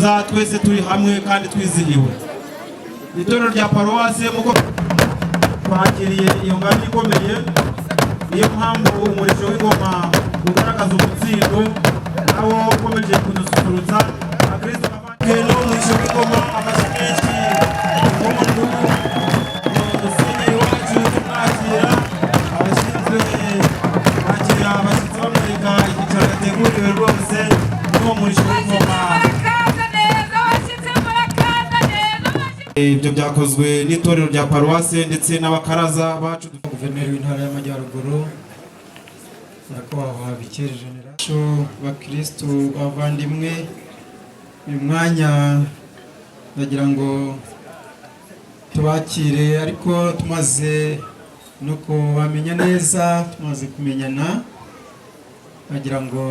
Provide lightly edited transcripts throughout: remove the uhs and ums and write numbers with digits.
Neza, twese turi hamwe kandi twizihiwe. Itorero rya paruwasi, muko twakiriye iyo ngabire ikomeye, niyo mpamvu umurisho w'ingoma ugaragaza umutsindo nawo ukomeje kudususurutsa. Abakristo bavandimwe, n'umurisho w'ingoma, amashyi menshi, impundu, musenyeri wacu tumwakira. Abashinzwe kwakira abashyitsi bamwereka icyicaro yateguriwe rwose n'uwo murisho w'ingoma. Murakaza neza abashyitsi, murakaza neza abashyitsi. Ibyo byakozwe n'itorero rya paruwase ndetse n'abakaraza bacu. Guverineri w'Intara y'Amajyaruguru, Nyakubahwa Bikeri General, bakirisitu bavandimwe, uyu mwanya ndagira ngo tubakire, ariko tumaze no kubamenya neza, tumaze kumenyana, bagira ngo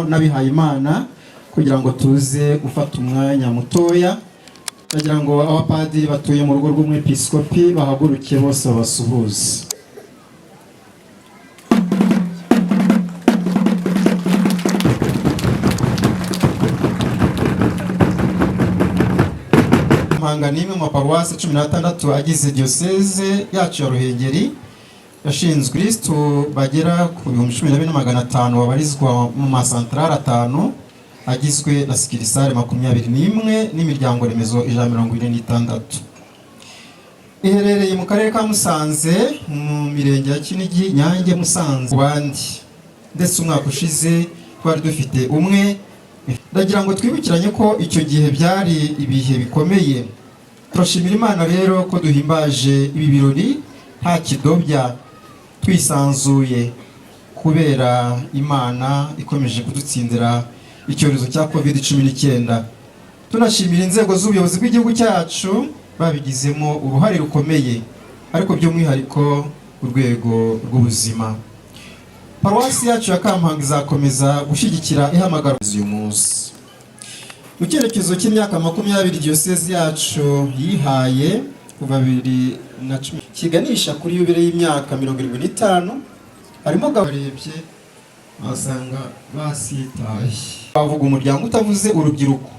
n'abihayimana kugira ngo tuze gufata umwanya mutoya. Ndagira ngo abapadiri batuye mu rugo rw'umwepiskopi bahaguruke bose babasuhuze. Mpanga ni imwe mu maparuwasi 16 agize diyoseze yacu ya Ruhengeri. Yashinzwe kristu bagera ku 14,500 babarizwa mu masantarari atanu agizwe na succursale 21 n'imiryango remezo 146. Iherereye mu Karere ka Musanze, mu mirenge ya Kinigi, Nyange, Musanze, bandi, ndetse umwaka ushize twari dufite umwe. Ndagira ngo twibukiranye ko icyo gihe byari ibihe bikomeye. Turashimira Imana rero ko duhimbaje ibi birori nta kidobya, twisanzuye, kubera Imana ikomeje kudutsindira icyorezo cya COVID-19. Tunashimira inzego z'ubuyobozi bw'igihugu cyacu babigizemo uruhare rukomeye, ariko by'umwihariko urwego rw'ubuzima. Paruwasi yacu ya Kampanga izakomeza gushyigikira ihamagara uyu munsi mu cyerekezo cy'imyaka 20 diyosezi yacu yihaye kuva 2010, kiganisha kuri yubile y'imyaka 75. Harimo barebye wasanga basitaye. Bavuga umuryango utavuze urubyiruko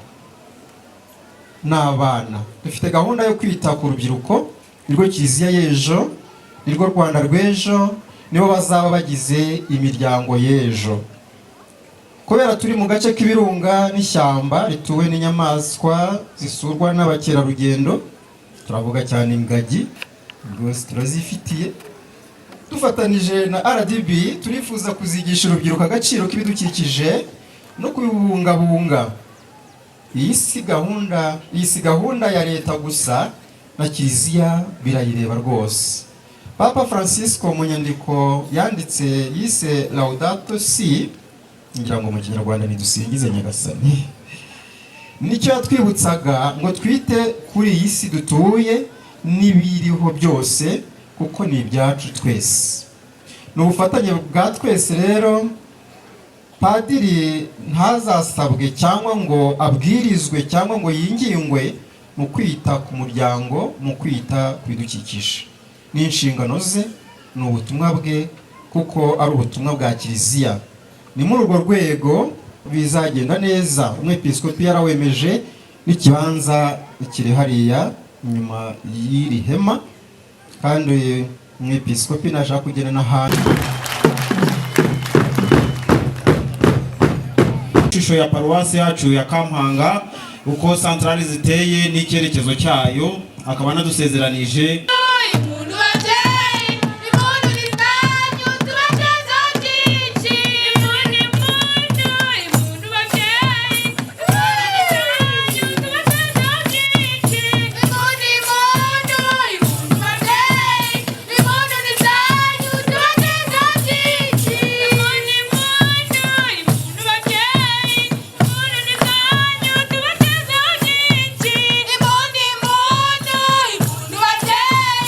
n'abana. Dufite gahunda yo kwita ku rubyiruko, nirwo Kiliziya y'ejo, nirwo Rwanda rw'ejo, nibo bazaba bagize imiryango y'ejo. Kubera turi mu gace k'ibirunga n'ishyamba rituwe n'inyamaswa zisurwa n'abakerarugendo, turavuga cyane ingagi, rwose turazifitiye. Dufatanije na RDB, turifuza kuzigisha urubyiruko agaciro k'ibidukikije no kubibungabunga. Iyi si gahunda ya leta gusa, na Kiliziya birayireba rwose. Papa Francisco mu nyandiko yanditse yise Laudato Si, ngira ngo mu Kinyarwanda ntidusingize Nyagasani, nicyo yatwibutsaga ngo twite kuri iyi si dutuye n'ibiriho byose, kuko ni ibyacu twese, ni ubufatanye bwa twese. Rero padiri ntazasabwe cyangwa ngo abwirizwe cyangwa ngo yingingwe mu kwita ku muryango, mu kwita ku bidukikije. Ni inshingano ze, ni ubutumwa bwe, kuko ari ubutumwa bwa Kiliziya. Ni muri urwo rwego bizagenda neza. Umwepiskopi yarawemeje, n'ikibanza kiri hariya inyuma y'iri hema, kandi umwepiskopi nashaka kugenda n'ahandi. Ishusho ya paruwasi yacu ya Kampanga, uko santarari ziteye n'icyerekezo cyayo, akaba anadusezeranije. Impundu babyeyi, impundu ni zanyu, tubagezaho byinshi. Impundu, impundu, impundu babyeyi, impundu ni zanyu, tubagezaho byinshi. Impundu, impundu, impundu babyeyi, impundu ni zanyu, tubagezaho byinshi. Impundu, impundu, impundu babyeyi, impundu ni zanyu, tubagezaho byinshi. Impundu, impundu, impundu babyeyi.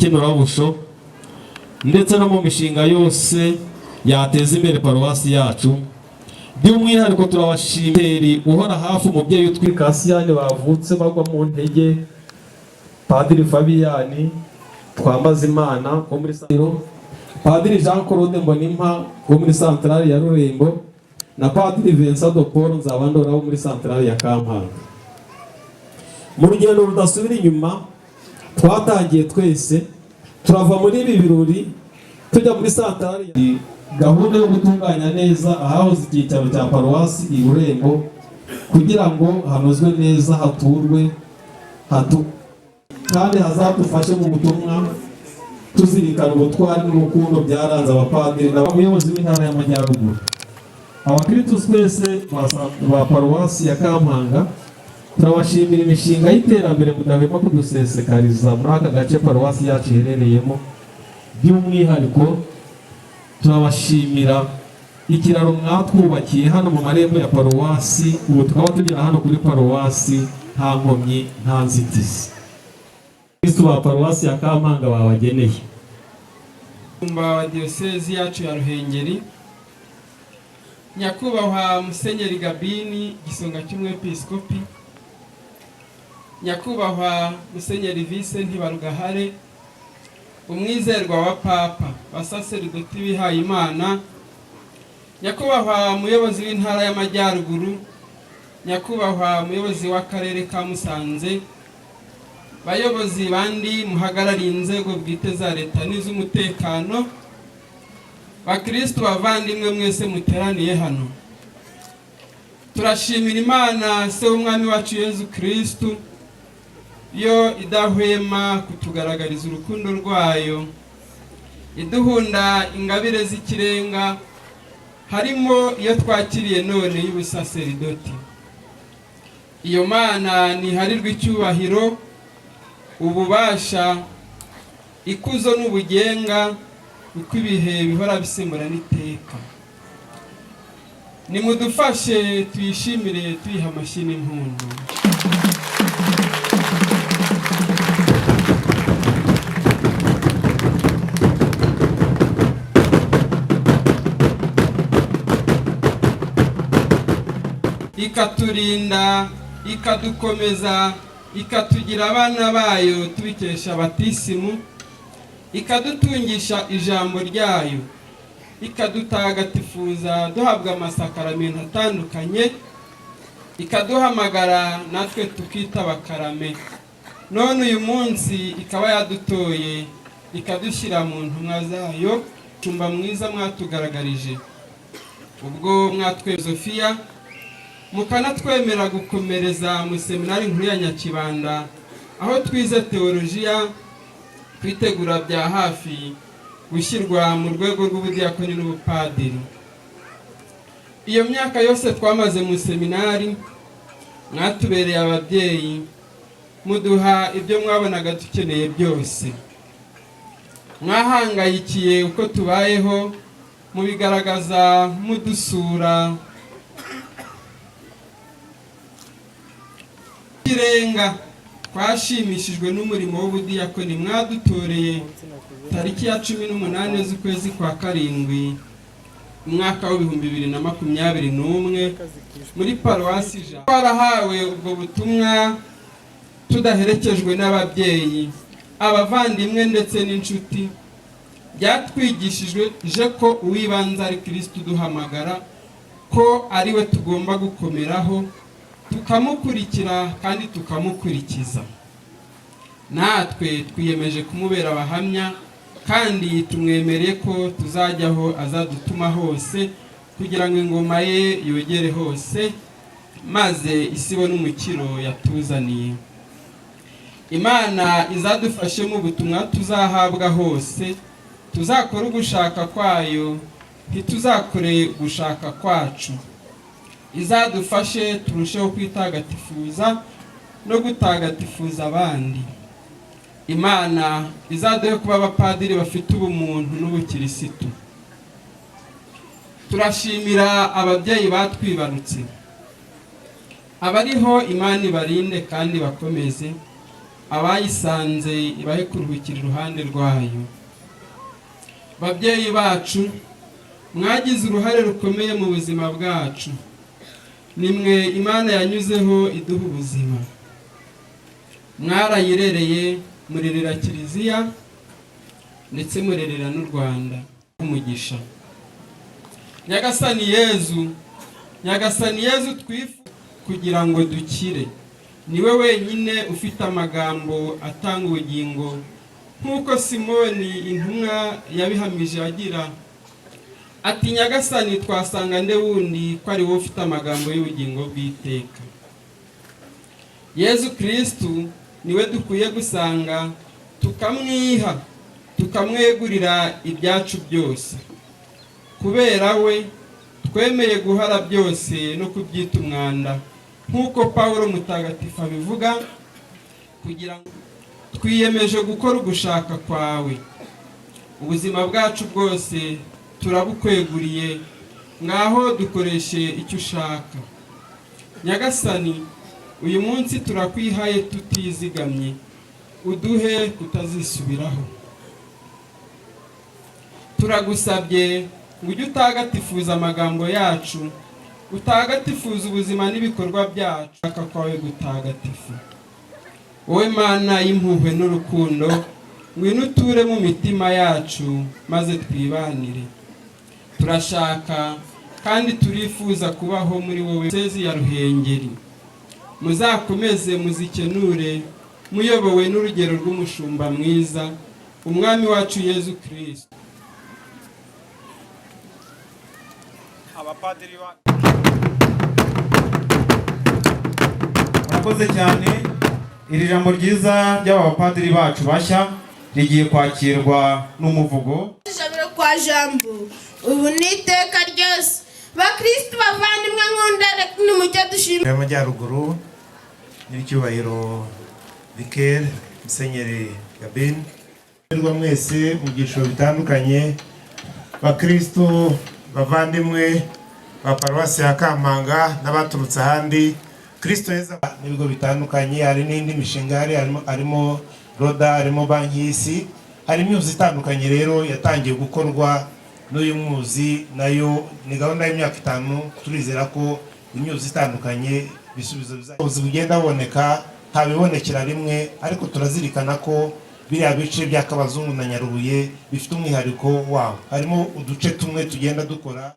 n'ikenurabusho, ndetse no mu mishinga yose yateza imbere paruwasi yacu. By'umwihariko turabashimira uhora hafi umubyeyi utwika Kasiyani bavutse bagwa mu ntege, Padiri Fabiyani Twambazimana wo muri Santiro, Padiri Jean Claude Mbonimpa wo muri Santarari ya Rurembo na Padiri Vincent de Paul Nzabandora wo muri Santarari ya Kampanga. Mu rugendo rudasubira inyuma twatangiye twese, turava muri ibi birori tujya muri santarari. Gahunda yo gutunganya neza ahahoze icyicaro cya paruwasi i Rurembo kugira ngo hanozwe neza, haturwe hatu kandi hazadufashe mu butumwa, tuzirikana ubutwari n'urukundo byaranze abapadiri n'abayobozi b'Intara y'Amajyaruguru. Abakristu twese ba paruwasi ya Kampanga turabashimira imishinga y'iterambere mudahwema kudusesekariza muri aka gace paruwasi yacu iherereyemo. By'umwihariko turabashimira ikiraro mwatwubakiye hano mu marembo ya paruwasi, ubu tukaba tugera hano kuri paruwasi nta nkomyi, nta nzitizi. Abakristu ba paruwasi ya Kampanga babageneye. Umushumba wa Diyosezi yacu ya Ruhengeri, Nyakubahwa Musenyeri Gabini, Gisonga cy'Umwepiskopi, Nyakubahwa Musenyeri Vise Ntibarugahare, umwizerwa wa Papa, basaseridoti bihaye Imana, Nyakubahwa Muyobozi w'Intara y'Amajyaruguru, Nyakubahwa Muyobozi w'Akarere ka Musanze, bayobozi bandi muhagarariye inzego bwite za leta n'iz'umutekano, bakristu bavandimwe mwese muteraniye hano, turashimira Imana Se w'Umwami wacu Yezu Kristu, yo idahwema kutugaragariza urukundo rwayo, iduhunda ingabire z'ikirenga, harimo iyo twakiriye none y'ubusaseridoti. Iyo Mana ntiharirwa icyubahiro, ububasha, ikuzo n'ubugenga, uko ibihe bihora bisimburana iteka. Nimudufashe tuyishimire, tuyiha amashyi n'impundu. Ikaturinda, ikadukomeza, ikatugira abana bayo tubikesha batisimu, ikadutungisha ijambo ryayo, ikadutagatifuza duhabwa amasakaramentu atandukanye, ikaduhamagara natwe tukitaba karame. None uyu munsi ikaba yadutoye, ikadushyira mu ntumwa zayo. Cumba mwiza mwatugaragarije ubwo mwatwe Sofiya, mukanatwemera gukomereza mu Seminari Nkuru ya Nyakibanda, aho twize teolojiya, twitegura bya hafi gushyirwa mu rwego rw'ubudiyakoni n'ubupadiri. Iyo myaka yose twamaze mu seminari, mwatubereye ababyeyi, muduha ibyo mwabonaga dukeneye byose. Mwahangayikiye uko tubayeho, mubigaragaza mudusura. Irenga twashimishijwe n'umurimo w'ubudiyakoni mwadutoreye tariki ya 18 z'ukwezi kwa karindwi, umwaka w'2021, muri paruwasi Ijana. Twarahawe ubwo butumwa tudaherekejwe n'ababyeyi, abavandimwe ndetse n'inshuti. Byatwigishijwe ko uw'ibanze ari Kirisitu duhamagara, ko ari we tugomba gukomeraho, tukamukurikira kandi tukamukurikiza. Natwe twiyemeje kumubera abahamya, kandi tumwemereye ko tuzajya aho azadutuma hose, kugira ngo ingoma ye yogere hose, maze isi ibone umukiro yatuzaniye. Imana izadufashe mu butumwa tuzahabwa hose, tuzakore ugushaka kwayo, ntituzakore gushaka kwacu. Izadufashe turusheho kwitagatifuza no gutagatifuza abandi. Imana izaduhe kuba abapadiri bafite ubumuntu n'ubukirisitu. Turashimira ababyeyi batwibarutse, abariho Imana ibarinde kandi bakomeze. Abayisanze ibahe kuruhukira iruhande rwayo. Babyeyi bacu, mwagize uruhare rukomeye mu buzima bwacu. Nimwe Imana yanyuzeho iduha ubuzima. Mwarayirereye, murerera Kiliziya, ndetse murerera n'u Rwanda. Umugisha Nyagasani Yezu, Nyagasani Yezu twifu kugira ngo dukire. Niwe wenyine ufite amagambo atanga ubugingo, nk'uko Simoni intumwa yabihamije agira ati: "Nyagasani, twasanga nde wundi ko ari wowe ufite amagambo y'ubugingo bw'iteka?" Yezu Kirisitu niwe dukwiye gusanga, tukamwiha, tukamwegurira ibyacu byose. Kubera we twemeye guhara byose no kubyita umwanda, nk'uko Pawulo mutagatifu abivuga, kugira ngo twiyemeje gukora ugushaka kwawe. Ubuzima bwacu bwose turabukweguriye, ngaho dukoreshe icyo ushaka. Nyagasani, uyu munsi turakwihaye tutizigamye, uduhe kutazisubiraho. Turagusabye ngo ujye utagatifuza amagambo yacu, utagatifuza ubuzima n'ibikorwa byacu, ushaka kwawe gutagatifu. Wowe Mana y'impuhwe n'urukundo, ngwino uture mu mitima yacu maze twibanire. Turashaka kandi turifuza kubaho muri wowe. Diyosezi ya Ruhengeri, muzakomeze muzikenure muyobowe n'urugero rw'umushumba mwiza, Umwami wacu Yezu Kirisito. Abapadiri ba murakoze cyane. Iri jambo ryiza ry'aba bapadiri bacu bashya rigiye kwakirwa n'umuvugo. Ijabiro kwa Jambo, ubu ni iteka ryose. Bakristu bavandimwe nkunda, nimujye dushima Y'Amajyaruguru, nyiricyubahiro Vicaire Musenyeri Gabin, mwese mu byiciro bitandukanye, bakristu bavandimwe ba Paruwasi ya Kampanga n'abaturutse ahandi, Kristo Yezu. N'ibigo bitandukanye, hari n'indi mishinga hari, harimo RODA, harimo Banki y'Isi, hari imyuzi itandukanye rero yatangiye gukorwa. N'uyu mwuzi nayo ni gahunda y'imyaka 5. Turizera ko imyuzi itandukanye ibisubizo biza bugenda buboneka, ntabibonekera rimwe, ariko turazirikana ko biriya bice bya Kabazungu na Nyarubuye bifite umwihariko wawo, harimo uduce tumwe tugenda dukora.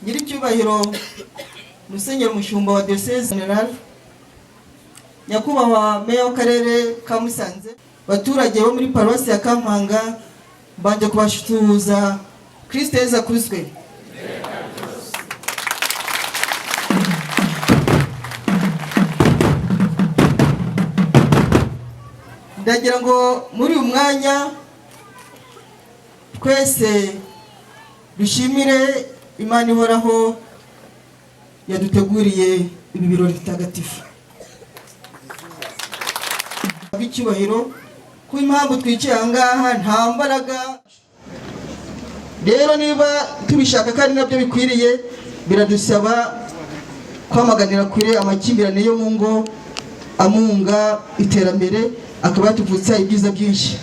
Nyiricyubahiro Musenyeri Umushumba wa Diyoseze General, Nyakubahwa Meya w'Akarere ka Musanze, baturage bo muri Paruwasi ya Kampanga, mbanje kubasuhuza. Kristo Yezu akuzwe! Ndagira ngo muri uyu mwanya twese dushimire Imana ihoraho yaduteguriye ibi birori bitagatifu. Icyubahiro ku impamvu twicaye aha ngaha, nta mbaraga. Rero niba tubishaka kandi nabyo bikwiriye, biradusaba kwamaganira kure amakimbirane yo mu ngo amunga iterambere, akaba yatuvutsa ibyiza byinshi.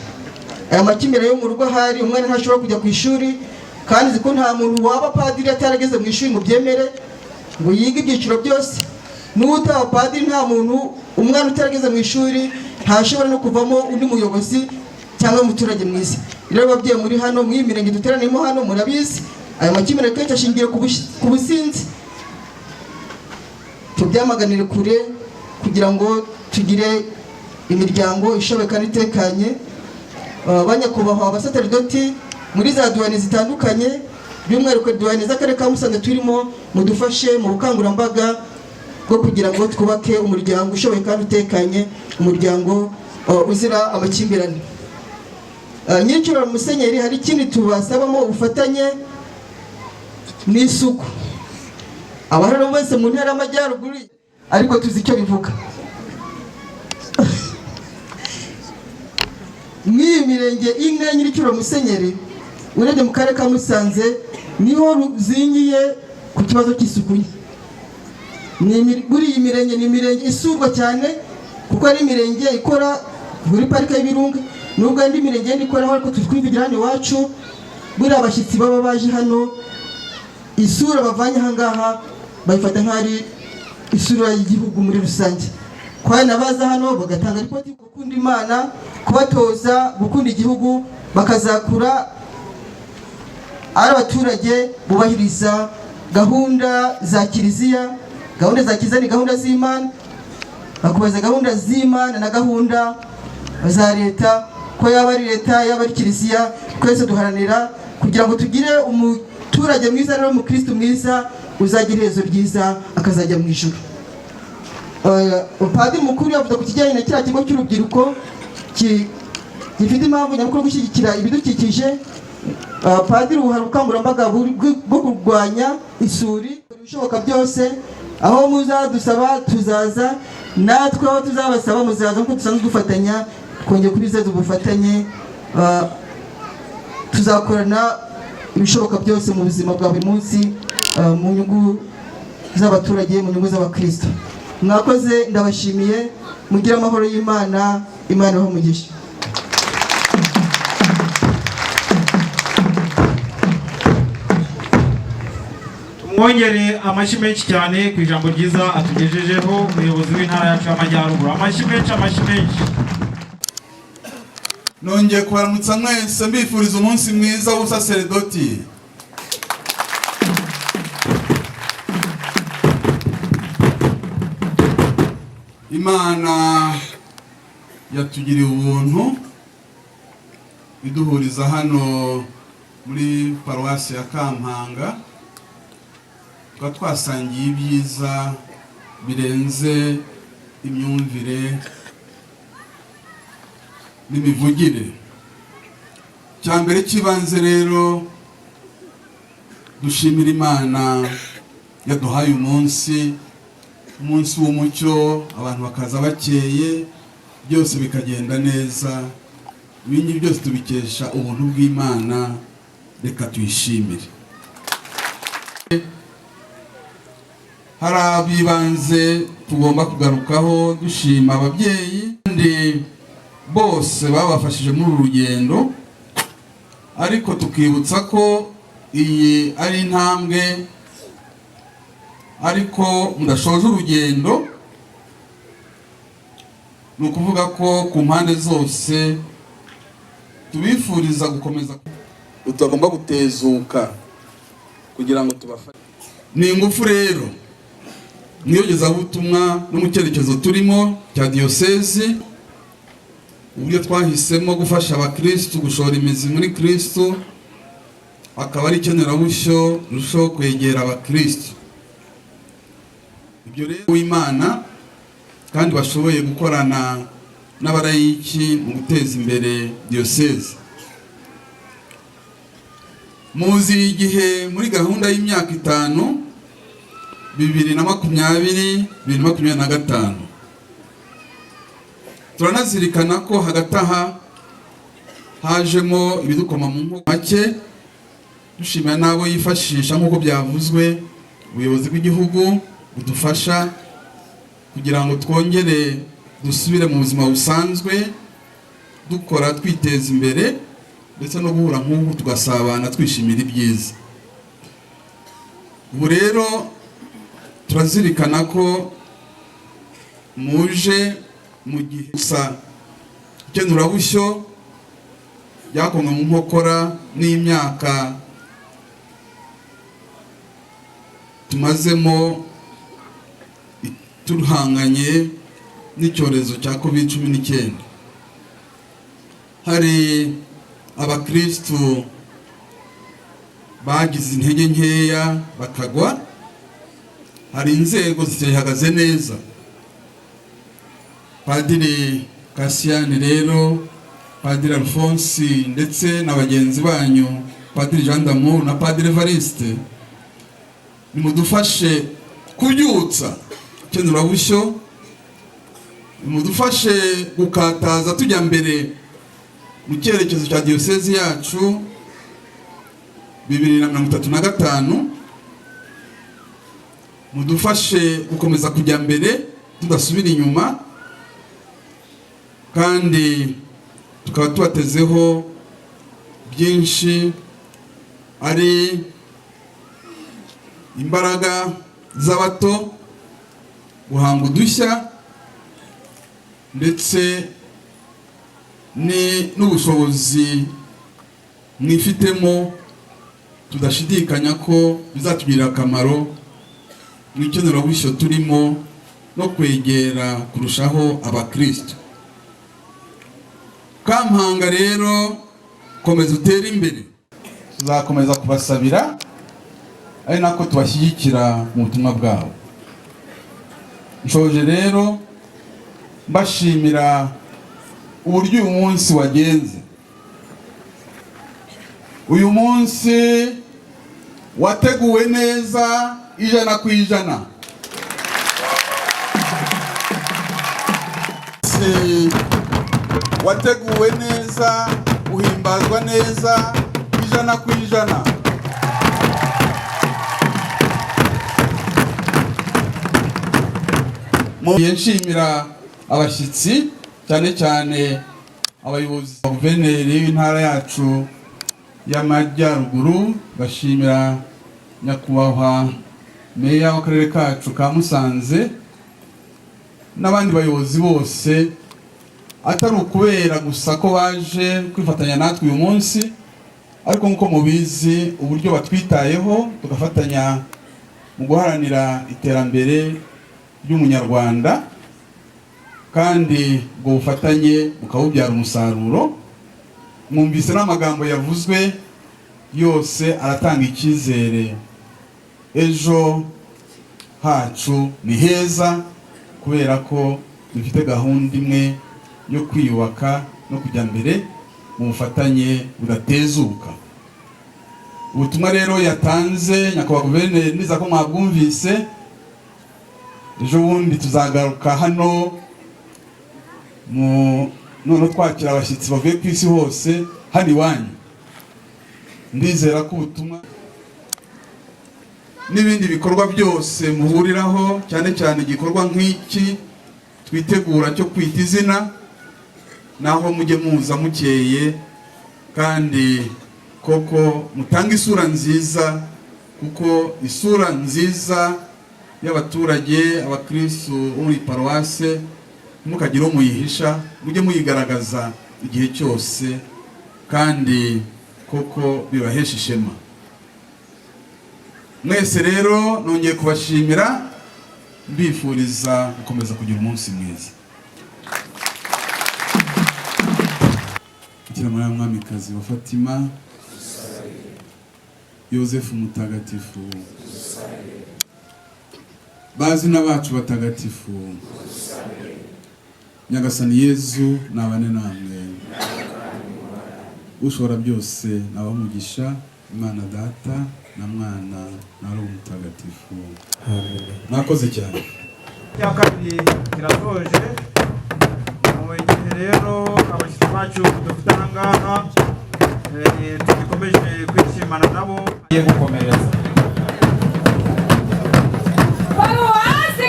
Aya makimbirane yo mu rugo, ahari umwana ntashobora kujya ku ishuri, kandi nzi ko nta muntu waba padiri atarageze mu ishuri ngo byemere ngo yige ibyiciro byose. N'utaba padiri, nta muntu, umwana utarageze mu ishuri ntashobora no kuvamo undi muyobozi cyangwa umuturage mwiza. Rero ababyeyi muri hano, muri iyi mirenge duteraniyemo hano, murabizi, aya makimbirane kenshi ashingiye ku businzi. Tubyamaganire kure kugira ngo tugire imiryango ishoboye kandi itekanye. Banyakubahwa abasaseridoti muri za duwani zitandukanye, by'umwihariko duwani z'Akarere ka Musanze turimo, mudufashe mu bukangurambaga bwo kugira ngo twubake umuryango ushoboye kandi utekanye, umuryango uzira amakimbirane. Nyiricyubahiro Musenyeri, hari ikindi tubasabamo ubufatanye n'isuku. Abahari bose mu Ntara y'Amajyaruguru, ariko tuzi icyo bivuga. Mw'iyi mirenge ine, nyiricyubahiro Musenyeri, urebye mu Karere ka Musanze niho ruzingiye ku kibazo cy'isuku nke. Muri iyi mirenge ni imirenge isurwa cyane. Kuko ari imirenge ikora muri Parike y'Ibirunga, nubwo indi mirenge yindi ikoraho, ariko twivugira hano iwacu. Buriya abashyitsi baba baje hano, isura bavanye aha ngaha bayifata nk'ari isura y'igihugu muri rusange. Kwa n'abaza hano bagatanga ripoti, gukunda Imana, kubatoza gukunda igihugu, bakazakura ari abaturage bubahiriza gahunda za Kiliziya. Gahunda za Kiliziya ni gahunda z'Imana, bakubaza gahunda z'Imana na gahunda za leta, ko yaba ari leta, yaba ari Kiliziya, twese duharanira kugira ngo tugire umuturage mwiza, rero umukristo mwiza uzagira iherezo ryiza, akazajya mu ijuru. Padiri mukuru yavuze ku kijyanye na kiriya kigo cy'urubyiruko gifite impamvu nyamukuru yo gushyigikira ibidukikije. Padiri, ubu hari ubukangurambaga bwo kurwanya isuri. Ibishoboka byose, aho muzadusaba tuzaza, natwe aho tuzabasaba muzaza, nk'uko dusanzwe dufatanya. Twongeye kubizeza ubufatanye. Tuzakorana ibishoboka byose mu buzima bwa buri munsi, mu nyungu z'abaturage, mu nyungu z'abakristo. Mwakoze, ndabashimiye, mugire amahoro y'Imana. Imana ibahe umugisha. Mwongere amashyi menshi cyane ku ijambo ryiza atugejejeho umuyobozi w'intara yacu y'Amajyaruguru. Amashyi menshi, amashyi menshi. Nongeye kubaramutsa mwese, mbifuriza umunsi mwiza w'ubusaseredoti. Imana yatugiriye ubuntu iduhuriza hano muri paruwasi ya Kampanga, tukaba twasangiye ibyiza birenze imyumvire n'imivugire. Cya mbere cy'ibanze rero, dushimira Imana yaduhaye umunsi, umunsi w'umucyo, abantu bakaza bakeye, byose bikagenda neza. Ibingi byose tubikesha ubuntu bw'Imana, reka tuyishimire. Hari abibanze tugomba kugarukaho dushima ababyeyi kandi bose babafashije muri uru rugendo, ariko tukibutsa ko iyi ari intambwe, ariko mudashoje urugendo. Ni ukuvuga ko ku mpande zose tubifuriza gukomeza, tutagomba gutezuka kugira ngo tubafashe. Ni ingufu rero mu iyogezabutumwa no mu cyerekezo turimo cya diyosezi, uburyo twahisemo gufasha abakirisitu gushora imizi muri Kirisitu, akaba ari ikenerabushyo rurushaho kwegera abakirisitu. Ibyo rero w'Imana kandi bashoboye gukorana n'abarayiki mu guteza imbere diyosezi. Muzi igihe muri gahunda y'imyaka 5, 2020, 2025, turanazirikana ko hagati aha hajemo ibidukoma mu nkokora make, dushimira n'abo yifashisha nk'uko byavuzwe, ubuyobozi bw'igihugu budufasha kugira ngo twongere dusubire mu buzima busanzwe, dukora twiteza imbere, ndetse no guhura nk'ubu tugasabana twishimira ibyiza. Ubu rero turazirikana ko muje mu gihe gusa ikenurabushyo byakomwe mu nkokora n'imyaka tumazemo tuhanganye n'icyorezo cya COVID-19. Hari abakristu bagize intege nkeya bakagwa, hari inzego zitihagaze neza. Padiri Kasiyani rero, Padiri Alphonse ndetse na bagenzi banyu Padiri Jean d'Amour na Padiri Evariste, nimudufashe kubyutsa ikenurabushyo, nimudufashe gukataza tujya mbere mu cyerekezo cya diyosezi yacu 2035. Mudufashe gukomeza kujya mbere tudasubira inyuma. Kandi tukaba tubatezeho byinshi, ari imbaraga z'abato, guhanga udushya, ndetse n'ubushobozi mwifitemo tudashidikanya ko bizatugirira akamaro mu ikenerabushyo turimo no kwegera kurushaho abakristo. Kampanga rero, komeza utere imbere. Tuzakomeza kubasabira ari nako tubashyigikira mu butumwa bwabo. Nshoje rero mbashimira uburyo uyu munsi wagenze. Uyu munsi wateguwe neza 100%. Wateguwe neza, uhimbazwa neza 100%. Nshimira abashyitsi, cyane cyane abayobozi ba guverineri w'intara yacu y'Amajyaruguru, bashimira nyakubahwa meya w'akarere kacu ka Musanze n'abandi bayobozi bose, atari ukubera gusa ko baje kwifatanya natwe uyu munsi, ariko nk'uko mubizi uburyo batwitayeho tugafatanya mu guharanira iterambere ry'umunyarwanda, kandi ubwo bufatanye bukabubyara umusaruro. Mwumvise n'amagambo yavuzwe yose aratanga icyizere. Ejo hacu ni heza kubera ko dufite gahunda imwe yo kwiyubaka no kujya mbere mu bufatanye budatezuka. Ubutumwa rero yatanze nyakubahwa guverineri, niza ko mwabwumvise. Ejo bundi tuzagaruka hano mu none twakira abashyitsi bavuye ku isi hose hano iwanyu. Ndizera ko ubutumwa n'ibindi bikorwa byose muhuriraho, cyane cyane igikorwa nk'iki twitegura cyo kwita izina, naho mujye muza mukeye kandi koko mutanga isura nziza, kuko isura nziza y'abaturage, abakristu bo muri paruwase, ntimukagire uwo muyihisha, mujye muyigaragaza igihe cyose kandi koko bibahesha ishema. Mwese rero nongeye kubashimira, mbifuriza gukomeza kugira umunsi mwiza. Bikira Mariya Mwamikazi wa Fatima, Yozefu Mutagatifu, bazina bacu batagatifu, Nyagasani Yezu nabane namwe. Ushobora byose nabamugisha, Imana Data na Mwana na Roho Mutagatifu. Amen. Mwakoze cyane. Cya kabiri kiratoje. Mu gihe rero abashyitsi bacu dufite aha ngaha, tugikomeje kwishimana nabo. Tugiye gukomereza. Paruwasi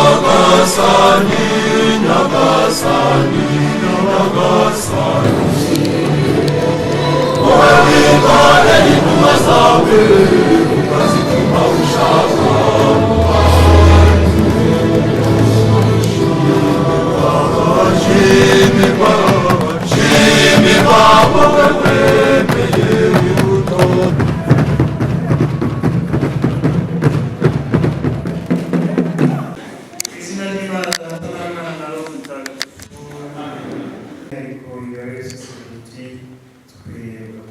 Nyagasani, Nyagasani, Nyagasani, wowe wikoreye intumwa zawe ukazituma ushaka. Shimirwa, shimirwa wowe wemeye imbuto. Izina ry'Imana Data na Mwana na Roho Mutagatifu. Ariko Yosefu twe uyu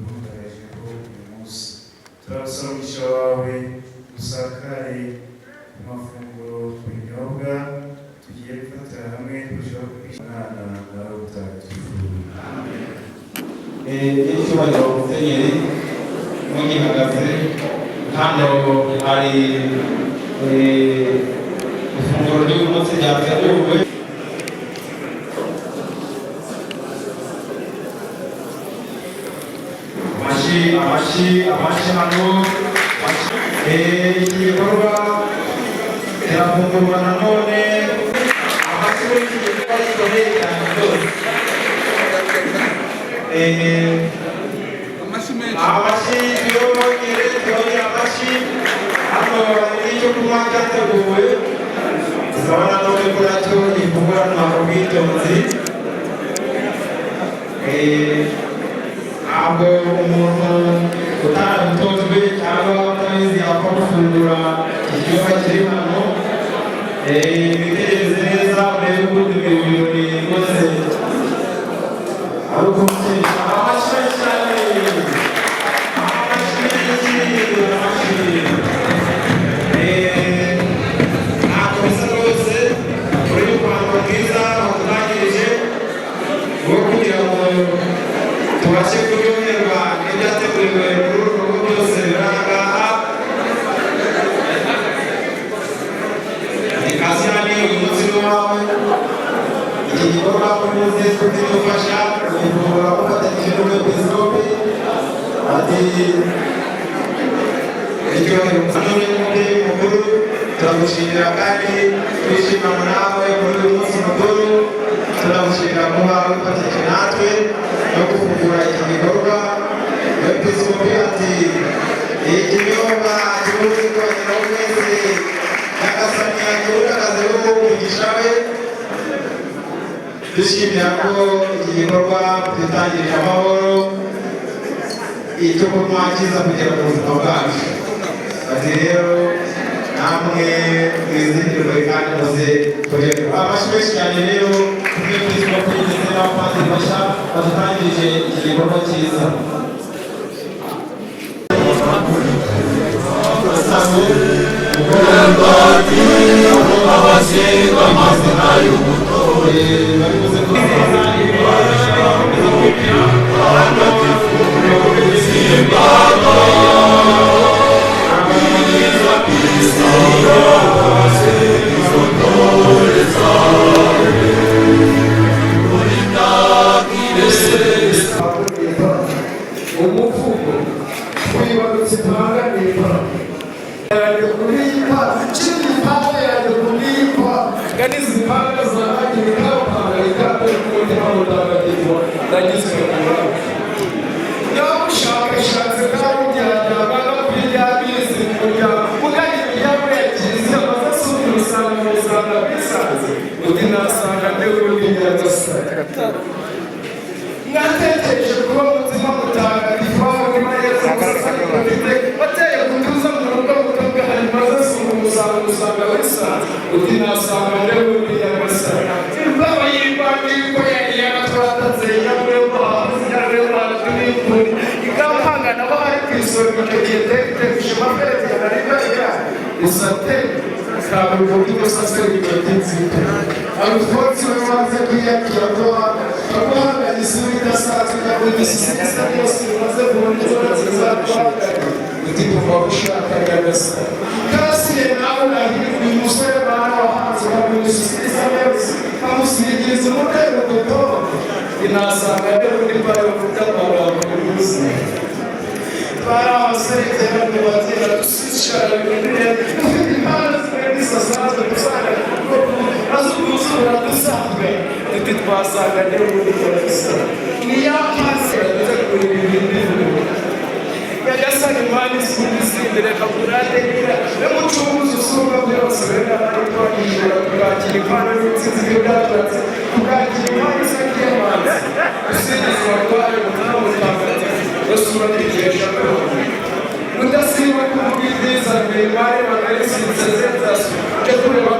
munsi turabasaba umugisha wawe usakare ku mafunguro, ku binyobwa tugiye gufatira hamwe, turushaho kwishimana na Roho Mutagatifu. Nyiricyubahiro Musenyeri, mugihagaze hano hari ifunguro ry'uyu munsi ryateguwe. Amashyi, amashyi, amashyi hano. Iki gikorwa kirafungurwa nanone. Amashyi muri iki gikorwa gikomeye cyane rwose. Amashyi tuyongere, tuyongere amashyi. Hano hari n'icyo kunywa cyateguwe, tukaba nanone ko nacyo gifunguranwa ubwitonzi. Ntabwo umuntu utarabitojwe cyangwa utabizi yapfa gufungura icyumba kiri hano. Mwitegereze neza urebe ukuntu ibi birori rwose ari ukubyinisha. Amashyi menshi cyane, amashyi menshi, amashyi. Ntako bisa rwose muri uyu muhango mwiza watangirije wo kugira ngo tubashe kuryoherwa n'ibyateguriwe muri uru rugo byose biri aha ngaha. Kasiyani, uyu munsi ni uwawe. Iki gikorwa muze kudufasha kugifungura mufatanyije n'umwepiskopi. Ati icyubahiro nanone n'umubyeyi mukuru, turagushimira kandi twishimana nawe muri uyu munsi mukuru. Turagushimira kuba wifatanyije natwe no gufungura iki gikorwa. Umwepiskopi ati ikinyobwa kibuze kubageraho mwese, Nyagasani yagihugazeho umugisha we. Dushimira ko iki gikorwa twitangirije amahoro, icyo kunywa kiza kugera ku buzima bwacu. Ati rero namwe mwizihirwe kandi muze kuryoherwa. Amashyi menshi cyane rero kumwepiskopi ndetse n'abapadiri bashya badutangirije iki gikorwa cyiza. Umuvugo twibarutse impanga n'ipara yanjye kubipa kiri impanga yanjye kubipa ganiza impanga zahagiye kampanga ikatari kumutima mutagatifu ndagizwe kurawe nyamushakashatse kamuryajyaga no kuryamizi mu muryango mugari imiryango ya kiliziya maze asubira usanga musanga bisanze undi nasanga ndewe nyagasani. Mwatekereje kuba mutima mutagatifu w'umutima Yezu mufite wateye kutuza mu rugo mutobwa hanyuma azasunga umusanga usanga wisanze uti nasanga ndewe nyagasani. Imbaho y'imbaga yuko yari yaratwatatse nyamurembo habuze nyamurembo haratubikuri ikampanga nabo hari ku isonga icyo gihe tete ishema feretse na ribaga isate ntabwo by'umusaseri by'inzira Alfonso we waze kwiyakira ko aguhanganye isura idasanzwe nyabugisisi isa yose bimaze kubona inzoga nziza guhanganye uti kuva ushaka Nyagasani. Karasiye nawe nahirwa uyu musore mwana wahanze nyabugisisi isa yose amusigiriza umutego dutonde inasanga rero undi mbaraga mvuga amagambo y'ubuzima. Bari abasore iterambere bagenda dusishara ibintu dufite impano zimwe zidasanzwe dusanga azuguzura dusanzwe duti twasanga rero ubundi nyagasani niyo mpamvu yategura ibintu. Nyagasani Imana isumba izindi reka kuradekera n'umucunguzi usumba byose bene abari twakishura kubwakira impano n'intsinzi y'ubwatsi kubwakira impano isakiy'amazi usingizwa rwayo umutima mutagatifu basura kwikesha byose udasiba kuvuga ibyiza mbere bagarisinze zenzasu cyo kureba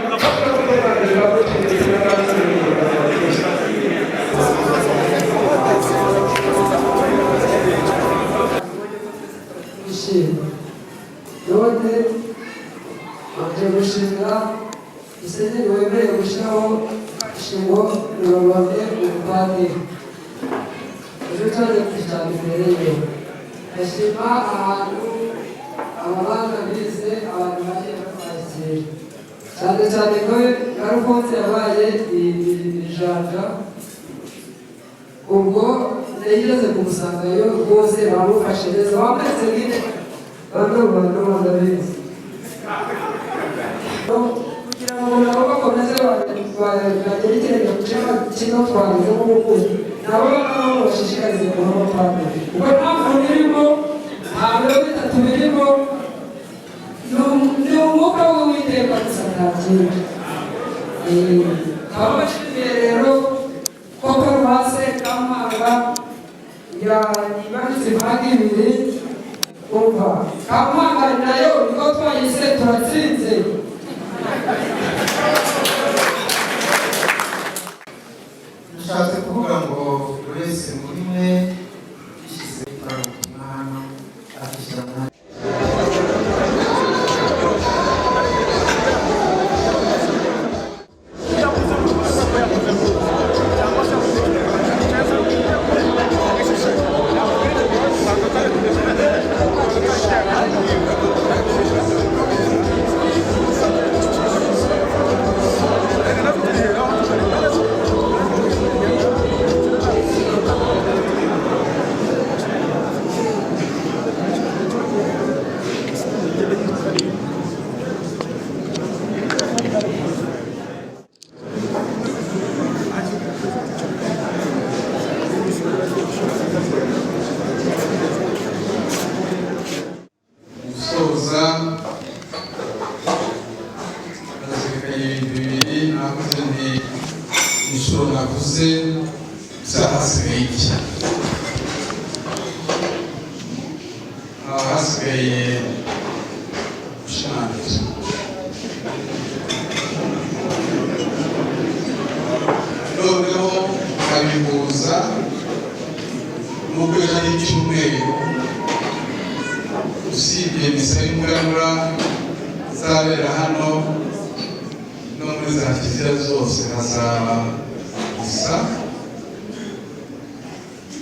Twishima none baje gushimira musenyeri wemeye gushyiraho ishingo rurabamye umupadiri ejo cyane cyane imbere ye. Ndashima ahantu aba bana bize abantu bagiye batwakira cyane cyane ko Alphonse yabaye ijanja ubwo Nigeze kumusangayo rwose, bamufashe neza, bamweretse nyine bamwe mu bantu badabizi kugira ngo nabo bakomeze bagere ikirenge ku kino twagezemo ubukungu, nabo nabo bashishikarize kuba abapadiri, kuko nta mvune irimo, nta biro bitatu birimo, ni umwuka w'Uwiteka gusa, nta kindi. Nkaba mbashimiye rero ko paruwase Kampanga yibarutse impanga ibiri. Umva, Kampanga nayo niko twayise, turatsinze. Bishatse kuvuga ngo buri wese muri mwe yishyize ubutumwa hano akishyira mu mwanya. Gusoza nazirikanye ibintu bibiri navuze nti inshuro navuze hasigaye iki? Haba hasigaye gushimangira, noneho nkabihuza n'uko ejo ari icyumweru. Usibye misa y'umuganura izabera hano, no muri za kiliziya zose hazaba misa.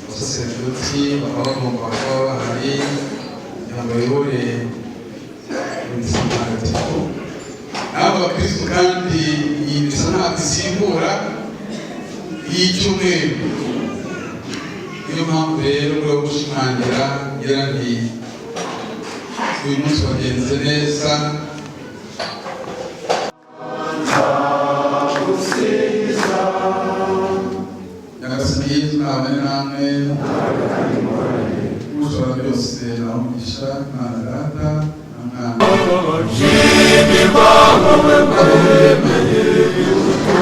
Abasaseredoti bakaba bagomba kuba bahari kugira ngo bayobore misa ntagatifu n'abo bakirisitu. Kandi iyi misa ntabwo isimbura iy'icyumweru. Niyo mpamvu rero mu rwego rwo gushimangira ngira nti uyu munsi wagenze neza. Nyagasani Yezu nabane namwe. Ushobora byose nawe umugisha, Mwana Data na Mwana. Shimirwa wowe wemeye imbuto.